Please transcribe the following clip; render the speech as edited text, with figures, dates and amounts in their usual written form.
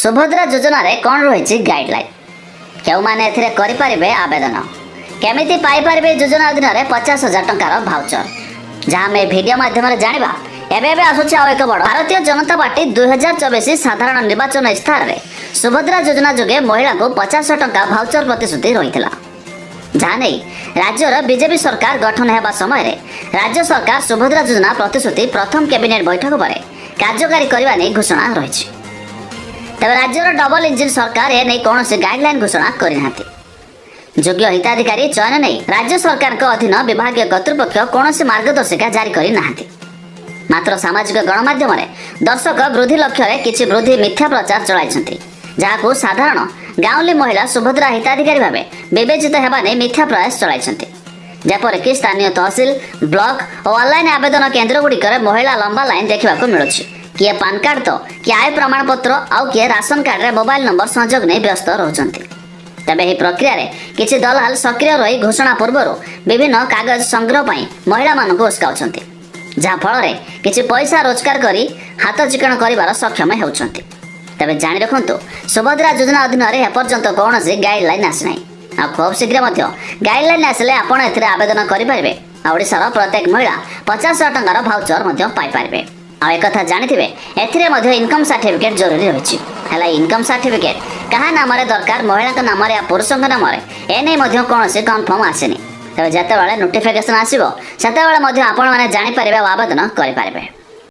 ସୁଭଦ୍ରା ଯୋଜନାରେ କ'ଣ ରହିଛି ଗାଇଡଲାଇନ୍? କେଉଁମାନେ ଏଥିରେ କରିପାରିବେ ଆବେଦନ? କେମିତି ପାଇପାରିବେ ଯୋଜନା ଅଧୀନରେ 50,000 ଟଙ୍କାର ଭାଉଚର? ଯାହା ଆମେ ଏହି ଭିଡ଼ିଓ ମାଧ୍ୟମରେ ଜାଣିବା। ଏବେ ଏବେ ଆସୁଛି ଆଉ ଏକ ବଡ଼। ଭାରତୀୟ ଜନତା ପାର୍ଟି 2024 ସାଧାରଣ ନିର୍ବାଚନ ଇସ୍ତାହାରରେ ସୁଭଦ୍ରା ଯୋଜନା ଯୋଗେ ମହିଳାଙ୍କୁ 50 ଟଙ୍କା ଭାଉଚର ପ୍ରତିଶ୍ରୁତି ରହିଥିଲା, ଯାହା ନେଇ ରାଜ୍ୟର ବିଜେପି ସରକାର ଗଠନ ହେବା ସମୟରେ ରାଜ୍ୟ ସରକାର ସୁଭଦ୍ରା ଯୋଜନା ପ୍ରତିଶ୍ରୁତି ପ୍ରଥମ କ୍ୟାବିନେଟ୍ ବୈଠକ ପରେ କାର୍ଯ୍ୟକାରୀ କରିବା ନେଇ ଘୋଷଣା ରହିଛି। ତେବେ ରାଜ୍ୟର ଡବଲ ଇଞ୍ଜିନ୍ ସରକାର ଏ ନେଇ କୌଣସି ଗାଇଡଲାଇନ୍ ଘୋଷଣା କରିନାହାନ୍ତି। ଯୋଗ୍ୟ ହିତାଧିକାରୀ ଚୟନ ନେଇ ରାଜ୍ୟ ସରକାରଙ୍କ ଅଧୀନ ବିଭାଗୀୟ କର୍ତ୍ତୃପକ୍ଷ କୌଣସି ମାର୍ଗଦର୍ଶିକା ଜାରି କରିନାହାନ୍ତି। ମାତ୍ର ସାମାଜିକ ଗଣମାଧ୍ୟମରେ ଦର୍ଶକ ବୃଦ୍ଧି ଲକ୍ଷ୍ୟରେ କିଛି ବୃଦ୍ଧି ମିଥ୍ୟା ପ୍ରଚାର ଚଳାଇଛନ୍ତି, ଯାହାକୁ ସାଧାରଣ ଗାଉଁଲି ମହିଳା ସୁଭଦ୍ରା ହିତାଧିକାରୀ ଭାବେ ବିବେଚିତ ହେବା ନେଇ ମିଥ୍ୟା ପ୍ରୟାସ ଚଳାଇଛନ୍ତି। ଯେପରିକି ସ୍ଥାନୀୟ ତହସିଲ, ବ୍ଲକ ଓ ଅନଲାଇନ ଆବେଦନ କେନ୍ଦ୍ରଗୁଡ଼ିକରେ ମହିଳା ଲମ୍ବା ଲାଇନ୍ ଦେଖିବାକୁ ମିଳୁଛି। କିଏ ପାନ୍ କାର୍ଡ ତ କିଏ ଆୟ ପ୍ରମାଣପତ୍ର, ଆଉ କିଏ ରାସନ କାର୍ଡରେ ମୋବାଇଲ ନମ୍ବର ସଂଯୋଗ ନେଇ ବ୍ୟସ୍ତ ରହୁଛନ୍ତି। ତେବେ ଏହି ପ୍ରକ୍ରିୟାରେ କିଛି ଦଲାଲ ସକ୍ରିୟ ରହି ଘୋଷଣା ପୂର୍ବରୁ ବିଭିନ୍ନ କାଗଜ ସଂଗ୍ରହ ପାଇଁ ମହିଳାମାନଙ୍କୁ ଉସ୍କାଉଛନ୍ତି, ଯାହାଫଳରେ କିଛି ପଇସା ରୋଜଗାର କରି ହାତ ଚିକଣ କରିବାର ସକ୍ଷମ ହେଉଛନ୍ତି। ତେବେ ଜାଣି ରଖନ୍ତୁ, ସୁଭଦ୍ରା ଯୋଜନା ଅଧୀନରେ ଏପର୍ଯ୍ୟନ୍ତ କୌଣସି ଗାଇଡଲାଇନ୍ ଆସିନାହିଁ। ଆଉ ଖୁବ୍ ଶୀଘ୍ର ମଧ୍ୟ ଗାଇଡଲାଇନ୍ ଆସିଲେ ଆପଣ ଏଥିରେ ଆବେଦନ କରିପାରିବେ ଆଉ ଓଡ଼ିଶାର ପ୍ରତ୍ୟେକ ମହିଳା 50 ଟଙ୍କାର ଭାଉଚର ମଧ୍ୟ ପାଇପାରିବେ। ଆଉ ଏକଥା ଜାଣିଥିବେ, ଏଥିରେ ମଧ୍ୟ ଇନକମ୍ ସାର୍ଟିଫିକେଟ୍ ଜରୁରୀ ରହିଛି। ହେଲେ ଇନକମ୍ ସାର୍ଟିଫିକେଟ୍ କାହା ନାମରେ ଦରକାର, ମହିଳାଙ୍କ ନାମରେ ୟା ପୁରୁଷଙ୍କ ନାମରେ, ଏନେଇ ମଧ୍ୟ କୌଣସି କନଫର୍ମ ଆସିନି। ତେବେ ଯେତେବେଳେ ନୋଟିଫିକେସନ୍ ଆସିବ, ସେତେବେଳେ ମଧ୍ୟ ଆପଣମାନେ ଜାଣିପାରିବେ ଆଉ ଆବେଦନ କରିପାରିବେ।